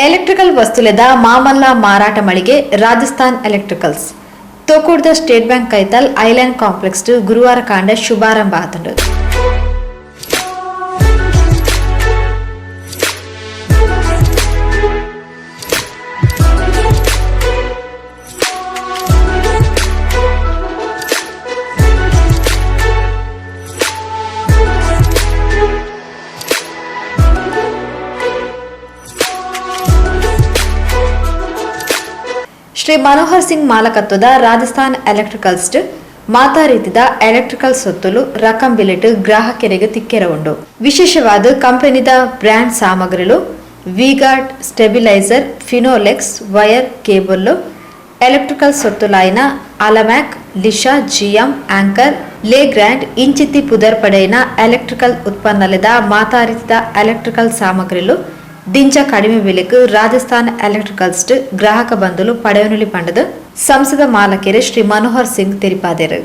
Electrical ವಸ್ತುಲೆದ ಮಾಮಲ್ಲ ಮಾರಾಟ ಮಳಿಗೆ Rajasthan electricals ತೋಕೂರ್ದ state bank ಕೈತಲ್ ಐಲ್ಯಾಂಡ್ ಕಾಂಪ್ಲೆಕ್ಸ್ ಗುರುವಾರ ಕಾಂಡ ಶುಭಾರಂಭ ಆತುಂಡು. ಶ್ರೀ ಮನೋಹರ್ ಸಿಂಗ್ ಮಾಲಕತ್ವದ ರಾಜಸ್ಥಾನ್ ಎಲೆಕ್ಟ್ರಿಕಲ್ಸ್ ಮಾತಾ ರೀತಿದ ಎಲೆಕ್ಟ್ರಿಕಲ್ ಸೊತ್ತುಲು ರಕಂ ಬಿಲೆಟ್ ಗ್ರಾಹಕರಿಗೆ ತಿಕ್ಕೆರ ಉಂಡು. ವಿಶೇಷವಾದ ಕಂಪನಿದ ಬ್ರ್ಯಾಂಡ್ ಸಾಮಗ್ರಿಲು V Guard, stabiliser, Finolex, wire, cable, electrical ಸೊತ್ತುಲಾಯಿನ ಅಲಮ್ಯಾಕ್, ಲಿಶಾ, ಜಿಎಂ, ಆಂಕರ್, ಲೇ ಗ್ರ್ಯಾಂಡ್ ಇಂಚಿತ್ತಿ ಪುದರ್ ಪಡೆಯಿನ ಎಲೆಕ್ಟ್ರಿಕಲ್ ಉತ್ಪನ್ನಲೆದ ಮಾತಾ ರೀತಿದ ಎಲೆಕ್ಟ್ರಿಕಲ್ ಸಾಮಗ್ರಿಲು ದಿಂಜ ಕಡಿಮೆ ಬೆಲೆಕ್ ರಾಜಸ್ಥಾನ್ ಎಲೆಕ್ಟ್ರಿಕಲ್ಸ್ ಗ್ರಾಹಕ ಬಂಧುಲು ಪಡೆಯನುಲಿ ಪಂಡದು ಸಂಸದ ಮಾಲಕೆರೆ ಶ್ರೀ ಮನೋಹರ್ ಸಿಂಗ್ ತೆರಿಪಾದೆರು.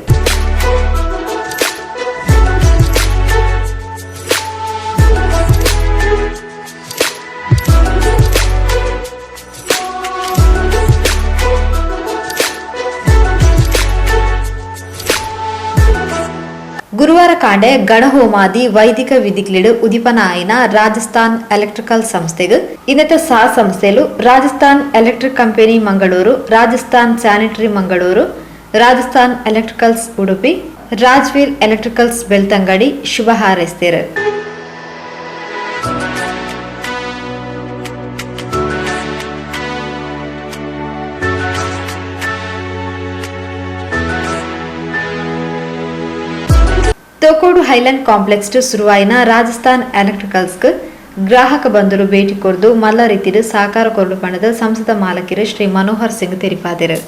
ಗುರುವಾರ ಕಾಂಡೆ ಗಣಹೋಮಾದಿ ವೈದಿಕ ವಿಧಿಗಳಿಡು ಉದಿಪನ ಆಯಿನ ರಾಜಸ್ಥಾನ್ ಎಲೆಕ್ಟ್ರಿಕಲ್ ಸಂಸ್ಥೆಗ್ ಇನ್ನತ ಸಾ ಸಂಸ್ಥೆಲು Rajasthan electric company Mangaluru, Rajasthan sanitary Mangaluru, Rajasthan electricals Udupi, Rajveer electricals Belthangady ಶುಭ ಹಾರೈಸಿದರು. ತೋಕೋಡು ಹೈಲ್ಯಾಂಡ್ ಕಾಂಪ್ಲೆಕ್ಸ್ ಸುರುವಾಯಿನ ರಾಜಸ್ಥಾನ್ ಎಲೆಕ್ಟ್ರಿಕಲ್ಸ್ ಗ್ರಾಹಕ ಬಂಧುಲು ಭೇಟಿ ಕೊರ್ದು ಮಲ್ಲ ರೀತಿಡ್ ಸಹಕಾರ ಕೊರಡು ಪಣದ ಸಂಸದ ಮಾಲಕಿರು ಶ್ರೀ ಮನೋಹರ್ ಸಿಂಗ್ ತೆರಿಪಾದೆರು.